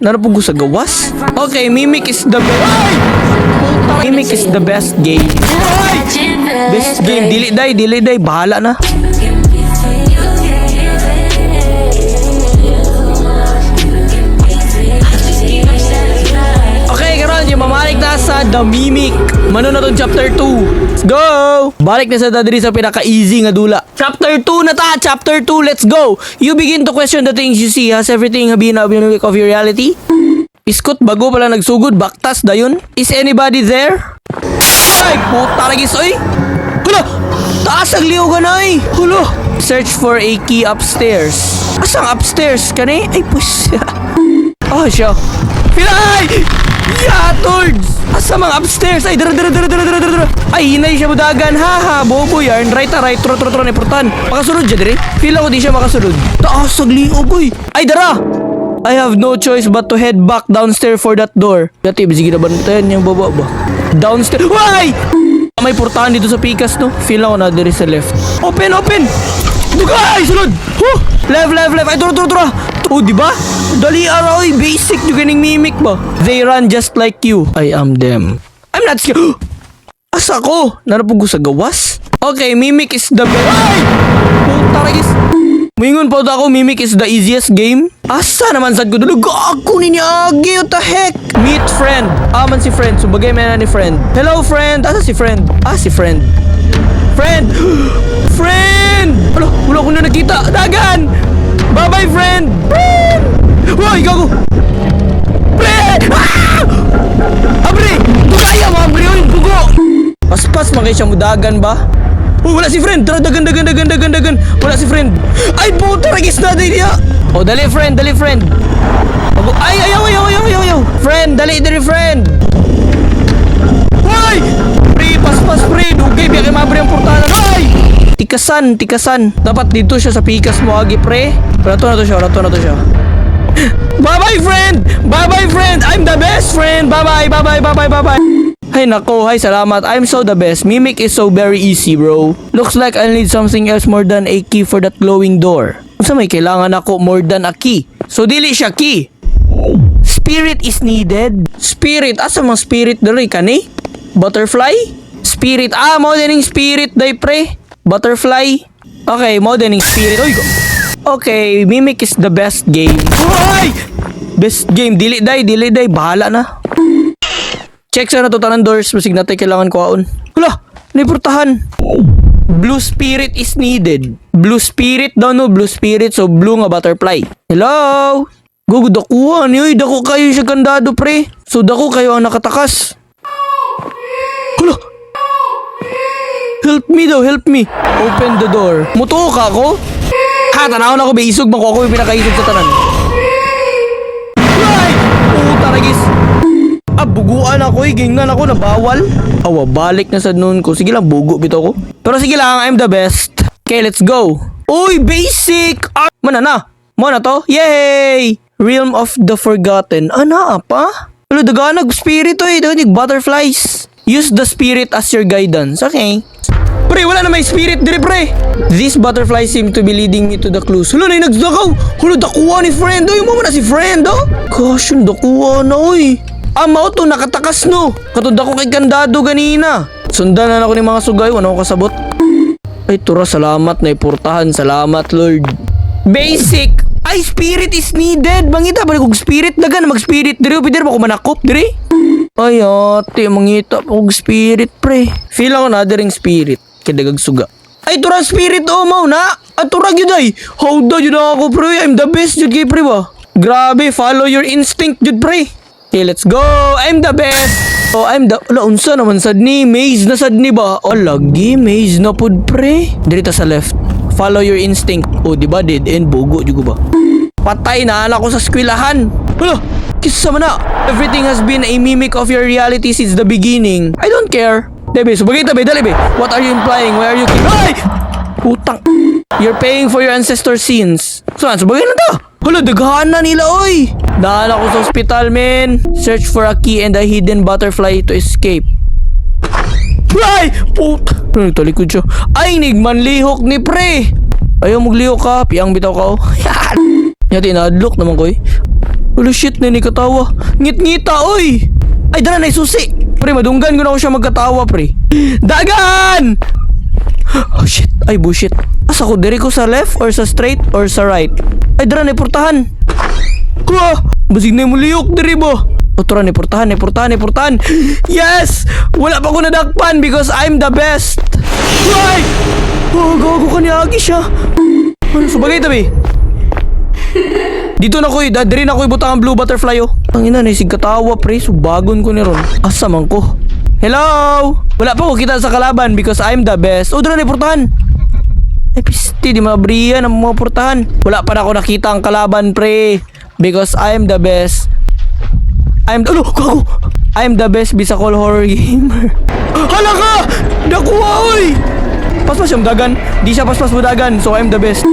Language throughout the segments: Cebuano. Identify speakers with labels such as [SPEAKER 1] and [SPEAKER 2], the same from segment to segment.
[SPEAKER 1] Naa ra pud ko sa gawas. Okay, Mimic is the best. Ay! Puta, Mimic is the best game. Ay! Best game. Dili day, dili day. Bahala na. Okay, karon yung mamalik na sa The Mimic. Mano na tong chapter 2. Let's go! Balik na sa diri sa pinaka-easy nga dula. Chapter 2 na ta! Chapter 2, let's go! You begin to question the things you see. Has everything been a mimic of your reality? Iskot, bago pala nagsugod, baktas dayon. Is anybody there? Ay, puta lagi oy! Hala! Taas ang liw ganay! Hala! Search for a key upstairs. Asang upstairs? Kani? Ay, pus. Oh, siya. Pilay! Yeah, towards! Asa mga upstairs? Ay, dara, dara, dara, dara, dara, dara. Ay, hinay siya mudagan. Ha, ha, bobo yarn. Right, ah, right. Tro, tro, tro, ni portan. Makasunod siya, dire. Feel ako di siya makasunod. Taas, ang liog, uy. Ay, dara! I have no choice but to head back downstairs for that door. Dati, sige na bantayan yung baba ba? Downstairs. Why? May portahan dito sa pikas, no? Feel ako na diri sa left. Open, open! Dugay! Sunod! Huh! Left, left, left. Ay, turo, turo, turo. Oh, di ba? Dali ara, oy. Basic yung ganing mimic ba? They run just like you. I am them. I'm not scared. Asa ko? Naa ra pud ko sa gawas? Okay, Mimic is the best. Ay! Puta ragis. Mingon pa ako, Mimic is the easiest game. Asa naman sad ko dulog ako ni Agi, what the heck? Meet friend. Ah, man si friend. So bagay man na ni friend. Hello, friend. Asa si friend? Ah, si friend. Friend! Friend! Alo, wala ko na nakita. Dagan! Bye-bye, friend! Friend! Hoy, gago! Friend! Ah! Abre! Tugaya mo, abre! Uy, bugo! Paspas man kayo siya mudagan ba? Oh, wala si friend. Tara, dagan, dagan, dagan, dagan, dagan. Wala si friend. Ay, puta, ragis na din niya. Oh, dali, friend, dali, friend. Ay, ayaw, ayaw, ayaw, ayaw, ayaw. Friend, dali, dali, friend. Hoy! Pre, paspas, pre. Dugay, biya kay mabre ang portalan. Ay! Tikasan, tikasan. Dapat dito siya sa pikas mo, agi, pre. Rato na to siya, rato na to siya. Bye-bye, friend! Bye-bye, friend! I'm the best friend! Bye-bye, bye-bye, bye-bye, bye-bye. Hay nako, hay salamat. I'm so the best. Mimic is so very easy, bro. Looks like I need something else more than a key for that glowing door. Unsa may kailangan ako more than a key? So dili siya key. Spirit is needed. Spirit, asa mga spirit diri kani? Butterfly? Spirit. Ah, mo dining spirit day, pre. Butterfly. Okay, mo dining spirit. Oy. Okay, Mimic is the best game. Hoy! Best game. Dili day, dili day. Bahala na. Check sa na to tanan doors. Masig natay kailangan kuhaon. Hala! Niportahan. Blue spirit is needed. Blue spirit daw, no? Blue spirit. So, blue nga butterfly. Hello? Gugo, dakuha ni. Uy, dako kayo siya kandado, pre. So, dako kayo ang nakatakas. Hala! Help me daw, help me. Open the door. Mutuo ka ako? Ha, tanaw na ako, ba isog man ko, ako yung pinakaisog sa tanan. Ay! Puta ragis. Ah, buguan ako eh. Gingnan ako na bawal. Awa, balik na sa noon ko. Sige lang, bugo bitaw ko. Pero sige lang, I'm the best. Okay, let's go. Uy, basic! Ah, mana na? Mo na to? Yay! Realm of the Forgotten. Ah, naa pa? Wala, daganag spirit to eh. Daganag butterflies. Use the spirit as your guidance. Okay. Pre, wala na may spirit dire, pre. These butterflies seem to be leading me to the clues. Hala, na nagdakaw. Hala, dakuha ni friend. Oy, mo na si friend, oh. Gosh, yung dakuha na, oy. Ah, mao to, nakatakas, no. Katod ako kay kandado ganina. Sundan na ako ni mga sugay, wala ko kasabot. Ay, tura, salamat na iportahan. Salamat, Lord. Basic! Ay, spirit is needed. Mangita ba kog spirit dagan mag-spirit dire, pwede ba ko manakop dire? Ay, ate, mangita pa kog spirit, pre. Feel ako na diring spirit. Kay dagag suga. Ay, tura spirit, oh, mao na. At tura gyud ay. How da jud ako, pre. I'm the best jud kay pre ba. Grabe, follow your instinct jud, pre. Okay, let's go. I'm the best. Oh, I'm the... Ala, unsa naman sad ni? Maze na sad ni ba? Oh, lagi. Maze na pud, pre. Dito sa left. Follow your instinct. Oh, di ba? Dead end. Bugo, jud ko ba? Patay na anak ko sa eskwelahan. Hala, kisa man na. Everything has been a mimic of your reality since the beginning. I don't care. Debe, so bagay tabi, dali be. What are you implying? Why are you... Ay! Putang... You're paying for your ancestors' sins. Saan? So bagay na ta. Hala, daghan na nila, oy! Daan ako sa ospital, men. Search for a key and a hidden butterfly to escape. Ay! Puta! Ano, talikod siya. Ay, nigmanlihok ni pre! Ayaw maglihok ka. Piyang bitaw ka, oh. Yan. Yati, nadlock naman ko, eh. Ulo, shit na ni katawa. Ngit-ngita, oy! Ay, dala na susi. Pre, madunggan ko na ako siya magkatawa, pre. Dagan! Oh shit. Ay, bullshit. Asa ko? Diri ko sa left or sa straight or sa right? Ay, dara na portahan. Kuha! Basig na mo liyok diri ba? O, tura ni portahan, ni portahan, ni portahan. Yes! Wala pa ko nadakpan because I'm the best. Ay! Oh, gago ka niagi siya. Ano, subagay tabi? Dito na ko, diri na ko ibutang ang blue butterfly, oh. Ang ina, naisig katawa, pre. Subagon ko ni ron. Asa man ko? Hello? Wala pa ko kita sa kalaban because I'm the best. Oh, dara ni portahan. Ay, pisti, di mabriyan ang mga portahan. Wala pa na ako nakita ang kalaban, pre. Because I'm the best. I'm, ano, gago! I'm the best Bisacol horror gamer. Hala ka! Nakuha, oy! Paspas siya mudagan. Di siya paspas mudagan, so I'm the best.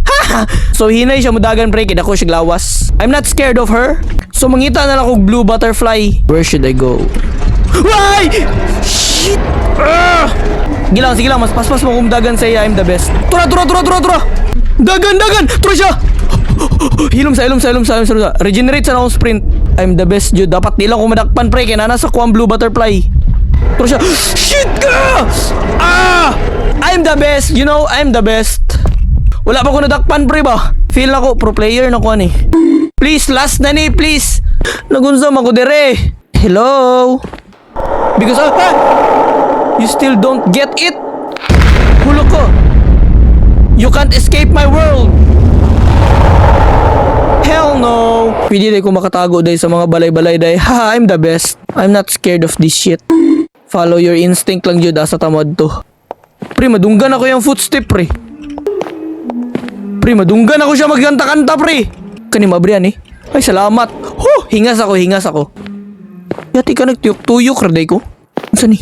[SPEAKER 1] Ha! So hinay siya mudagan, pre, kay dako siya lawas. I'm not scared of her. So mangita na lang kog blue butterfly. Where should I go? Why? Shit! Ah! Sige lang, sige lang, mas paspas mo kung dagan sa iya, I'm the best. Tura, tura, tura, tura, tura! Dagan, dagan! Tura siya! Hilom sa, hilom sa, hilom sa, hilom sa. Regenerate sa akong sprint. I'm the best, dude. Dapat di lang ko madakpan, pre. Kaya nasa ko ang blue butterfly. Tura siya. Shit ka! Ah! I'm the best. You know, I'm the best. Wala pa ko nadakpan, pre ba? Feel ako, pro player na ko ani. Please, last na ni, please. Nagunsa man ko dire. Hello? Because, ah, ah! You still don't get it? Hulo ko. You can't escape my world. Hell no! Pwede day ko makatago day sa mga balay-balay day. Ha, I'm the best. I'm not scared of this shit. Follow your instinct lang jud, asa tamad to. Pre, madunggan ako yung footstep, pre. Pre, madunggan ako siya magkanta-kanta, pre. Kani mabriyan eh. Ay, salamat. Huh, hingas ako, hingas ako. Yati ka nagtuyok-tuyok, raday ko. Unsa ni?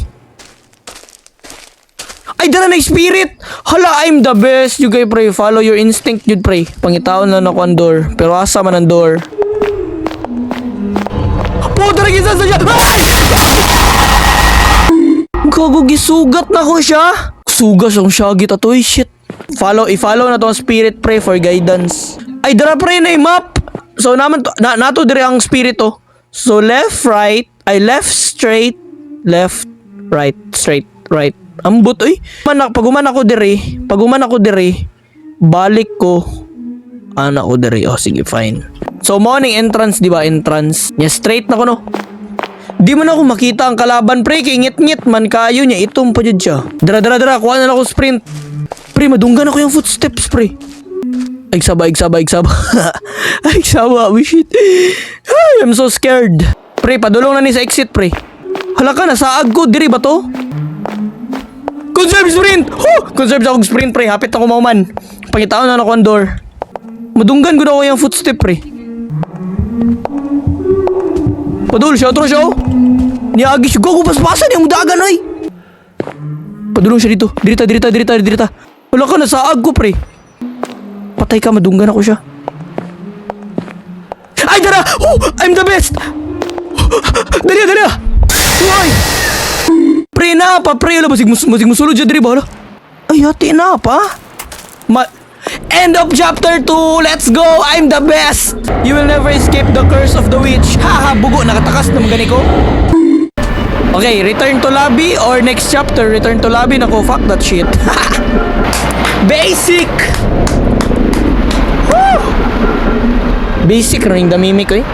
[SPEAKER 1] Ay, dara na spirit! Hala, I'm the best. You guys, pray. Follow your instinct, yun, pray. Pangitaon lang ako ang door. Pero asa man ang door? Puta, nag-isa sa siya! Ay! Gago, gisugat na ko siya. Sugas ang syagit ato, eh, shit. Follow, i-follow na to ang spirit, pray, for guidance. Ay, dara, pre, na yung map. So, naman to, na, nato dire ang spirit to. So, left, right, ay, left, straight, left, right, straight, right. Ambot, oy. Man, pag human ako dire, pag human ako dire, balik ko, ana ko dire. Oh, sige, fine. So, morning entrance, di ba? Entrance. Nya straight na ko, no? Di man ako makita ang kalaban, pre. Kay ngit-ngit man kayo niya. Itom pa jud siya. Dara, dara, dara. Kuha na lang ako sprint. Pre, madunggan ako yung footsteps, pre. Ay, saba, ay, saba, ay, saba. Ay, saba. We shit. Ay, I'm so scared. Pre, padulong na ni sa exit, pre. Hala ka, nasaag ko. Diri ba to? Conserve sprint! Huh! Conserve sa akong sprint, pre. Hapit ako mauman. Pangitaon na ako ang door. Madunggan ko na ako yung footstep, pre. Padul siya, otro siya, oh. Niagi siya. Gago, paspasan yung dagan, oy. Padulong siya dito. Dirita, dirita, dirita, dirita. Wala ka, nasaag ko, pre. Patay ka, madunggan ako siya. Ay, dara! Oh, I'm the best! Dali, dali! Uy! Pre na pa, pre. Wala, basig musulod siya diri ba? Hala. Ay, ati na pa. End of chapter 2! Let's go! I'm the best! You will never escape the curse of the witch. Haha, bugo. Nakatakas naman gani ko. Okay, return to lobby or next chapter, return to lobby. Nako, fuck that shit. Basic! Woo! Basic rin the mimic eh.